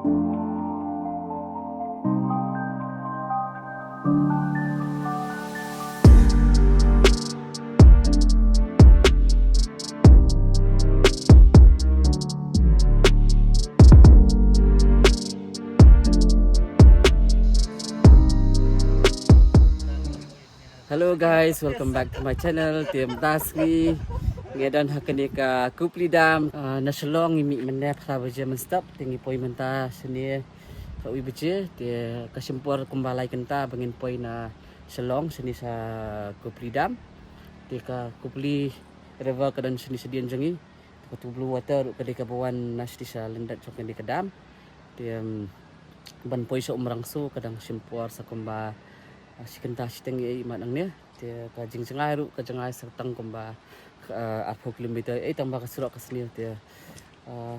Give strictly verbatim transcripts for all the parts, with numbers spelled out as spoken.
Hello guys, welcome back to my channel. Te mynta sngi ngi don ha kane ka Kupli Dam, ah, na Shillong. Ngi mih mynne phra baje mynstep, te ngi poi mynta shane ka wei baje. Te ka shim por kumba lai kynta ba ngin poi na Shillong shane sha Kupli Dam. Te ka Kupli River ka don shane shadien jong ngi. Katu Blue Water ruh ka dei kaba wan na shatei sha lyndet jong kane ka dam. Te, em, ban poi sha Umrangso ka dang shim por sa kumba, ah, shi kynta shiteng ei mat nangne. Te ka jingjngai ruh ka jngai sa tang kumba, ah, arphew kilometer ei tang ba ka surok ka sniew te, ah,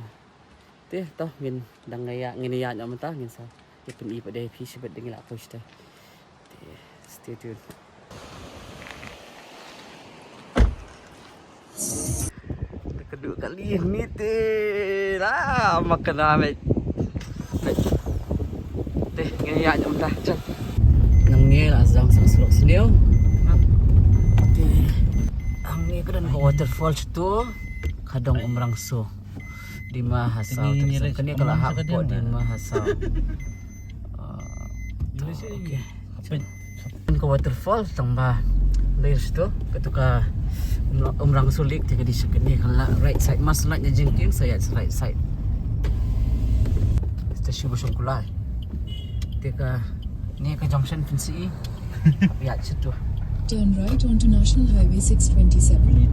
te to ngin dang ïa ngin ïa nyam mynta ngin sa. Ïa pyni pat de phi shibit dang ïa la poi shatei. Te, stay tuned. Te ka duh kali ni te la ma ka na me. Te ngi ïa nyam da. Nangne la sdang sa surok sniew. Te hangne ka don ka waterfall shatei. Ka dong Umrangso. Dima Hasao. Kane ka la hap hapoh Dima Hasao. Ah, okay. Ka waterfall tang ba. Dei shatei katu ka Umra-, Umrangso Lake te ka dei sha kane ka la right side, mas la ïa jingkieng sa ïa right side. Te shu ba shong kulai. Te kane ka junction pynsi. Ïa shatei. Turn right onto National Highway six twenty-seven.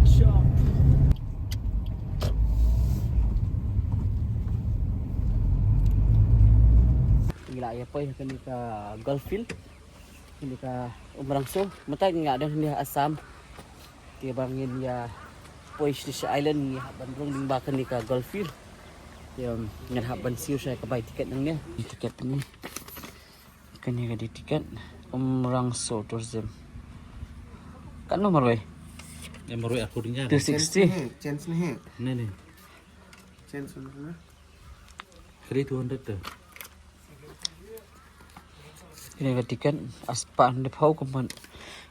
Ngi la ïa poi kane ka golf field. Kane ka Umrangso. Mynta ngi la don ha Assam. Te ba ngin ïa poi sha Island ngi hap ban rung lyngba kane ka golf field. Te, um, ngin hap ban siew sha ka bai tiket nangne. Tiket ni. Kane ka dei tiket Umrangso Tourism. Katno marwei? Em marwei aku dengar. Two sixty. Change nahi, change nahi. Nahi, nahi. Change nahi. Kali two hundred te. Kane ka tiket arspah hynriewphew ka month.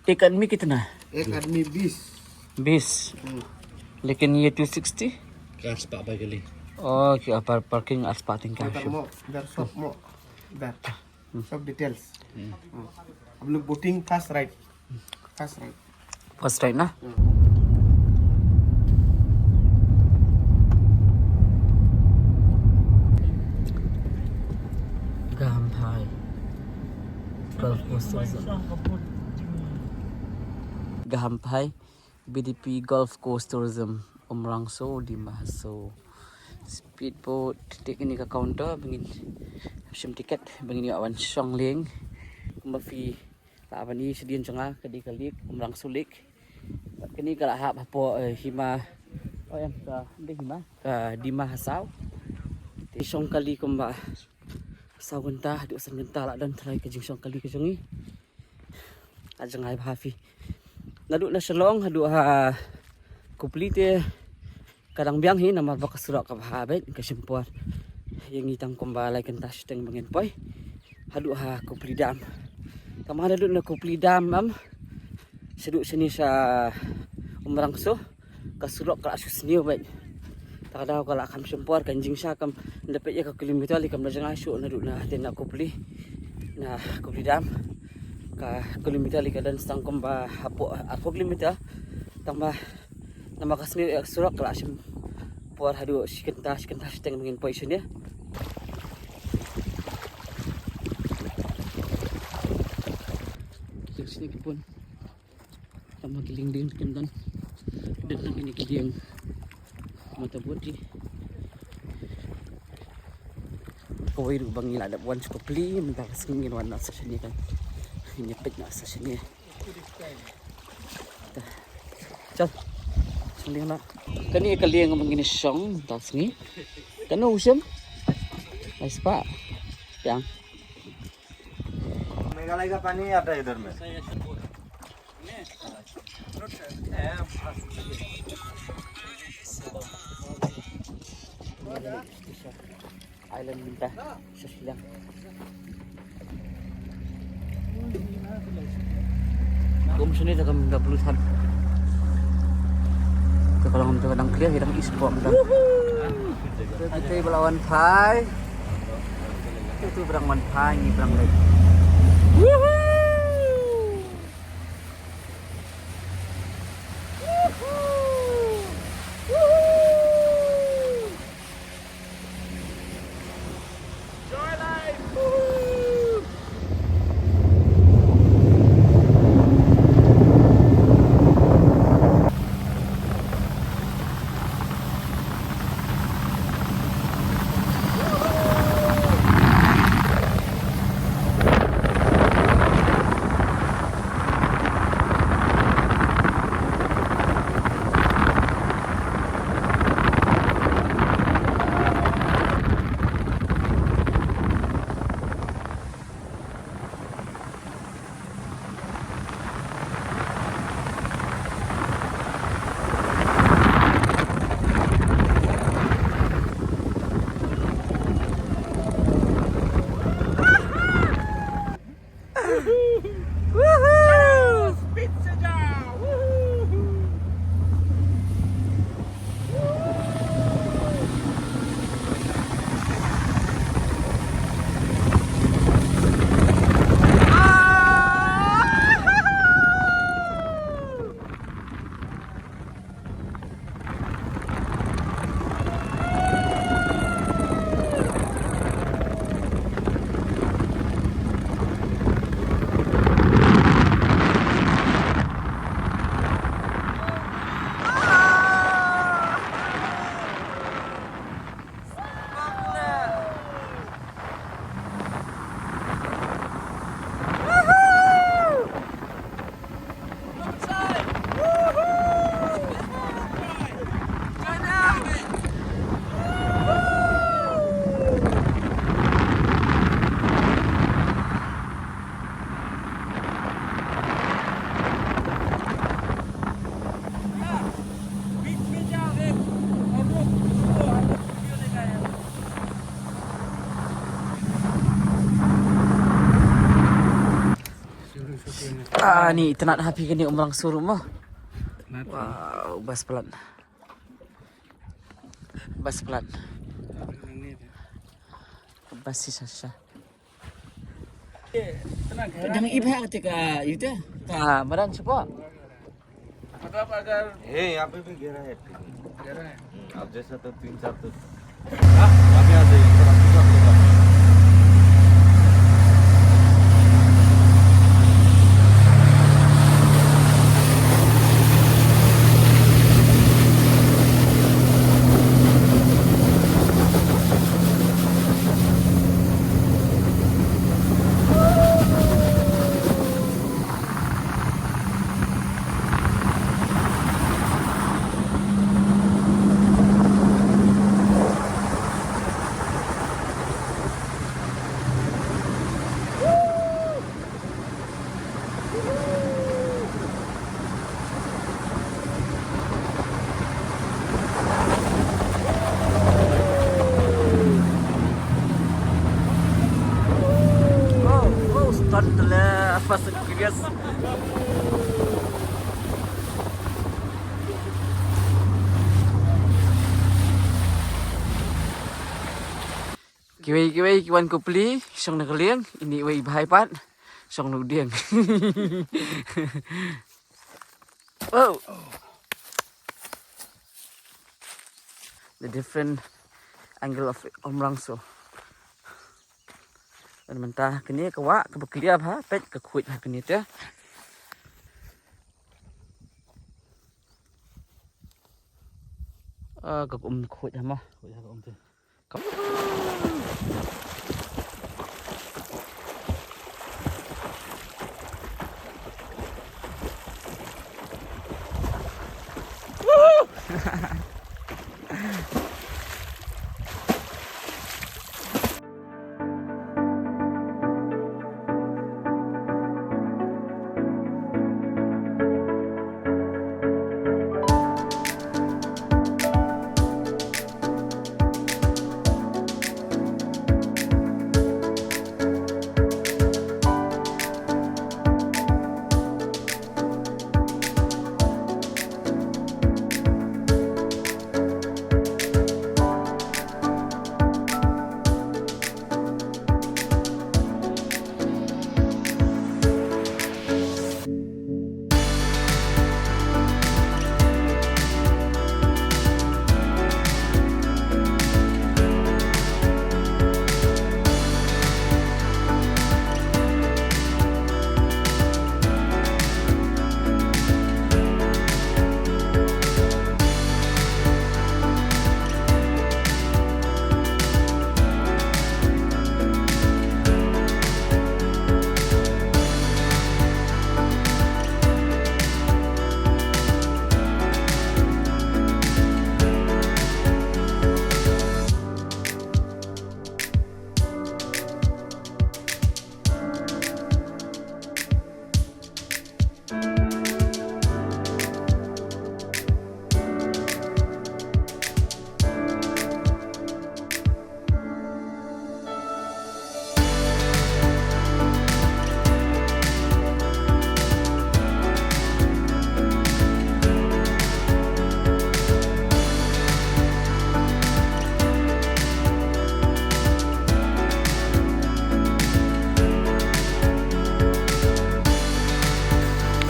एक आदमी कितना? एक आदमी बीस। बीस। हम्म। लेकिन ये two sixty? Arspah bai kali. Oh, okay, par-, parking arspah tyngka. Ibar mo, ibar shop mo. Ibar. Hmm. Shop details. Hmm. Hmm. Hum log boating first ride. First ride. First ride na? Hmm. Gahamphai Golf Course Tourism. Gahamphai B D P Golf Course Tourism, Umrangso, Dima Hasao. Speedboat, te kane ka counter ba ngin shim tiket ba ngin ïa wan shong lieng. Kumba phi la ban i shadien jong nga ka dei ka lake Umrangso Lake. Kane ka la hap hapoh, eh, hima, oh, ïa ka dei hima ka Dima Hasao. Te shong kali kumba saw kynta haduh san kynta la don trai ka jingshong kali ka jong ngi. Ka jngai bha phi. Naduh na Shillong haduh ha Kupli te ka dang biang hi namar ba ka surok ka bha beit, ka shim por ïa ngi tang kumba lai kynta shiteng ba ngin poi haduh ha Kupli Dam. Tang ba naduh na Kupli Dam em shaduh shane sha Umrangso ka surok ka la shu sniew beit. Ta ka daw ka la kham shim por, kan jingshah kam da peit ïa ka kilometer lei kam da jngai shuh naduh na te na Kupli, na Kupli Dam. Ka kilometer lei ka don tang kumba hapoh arphew kilometer. Tang ba namar ka sniew ïa ka surok ka la shim por haduh shi kynta, shi kynta shiteng ba ngin poi shane. Ki sniew ki pun. Tang ba ki lieng ding kim don. Don tang kine ki lieng. Mata bot ki. Kawei ruh ba ngi la dep wan sha Kupli mynta ka sngi ngin wan noh sa shane kan. Ngin ïa peit noh sa shane. Chal. Shong lieng noh. Kane ka lieng ba ngin ïa shong mynta ka sngi. Kano u shim? Lai spah. Yang. मेघालय का पानी आता है इधर में। Island mynta sha shiliang. Kum shane te kam da plu than. Te ka long te ka dang clear, ka dang east pok mynta. Te te ba la wan phai. Te tu ba dang wan phai, ngi ba dang leit. Woohoo! Speed saja. Woohoo! Ah, ni itynnad ha phi kane Umrangso ruh mo. Wow, bas palat. Bas palat. Bas shisha shisha. Dang i bha ka te ka yu te. Ka madan shapoh. मतलब अगर ये यहाँ पे भी गिरा है। गिरा है। हम्म, अब जैसा तो तीन चार तो हाँ, यहाँ पे आ जाइए, थोड़ा सा आपको Oh, oh, stunt le, apa sih, guys? Kiwei kiwei ki wan ko pli, shong na ka lieng, ini wei bhai pat, shong na u dieng. Wow. The different angle of Umrangso. Mynta kane ka wah kaba clear bha, peit ka khuid ha kane te. Ah, ka um khuid ha ma. Khuid ha ka um te.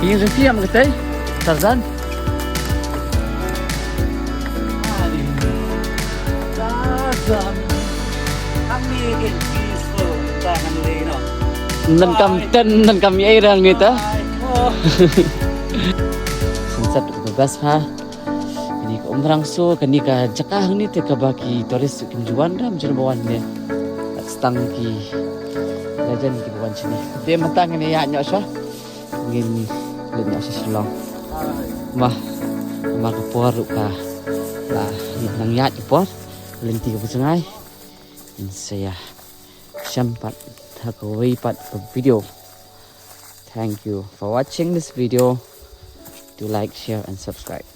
Ïa review am kata Tarzan. Nan kam ten, nan kam ei rang ni ta. Sunset ka best ha. Kani ka Umrang so, kani ka jaka hangni te kaba ki tourist kim ju wan, ram jur ba wan ne. Stang ki legend ki ba wan shini. Te mynta ngin ïa ñiah sha. Ngin leit ñiah sha Shillong. Ma, ma ka por ruh ka la nang ïaid ka por. Lynti ka ba jngai. Ngin sa ïa shem pat ha kawei pat ka video. Thank you for watching this video. Do like, share and subscribe.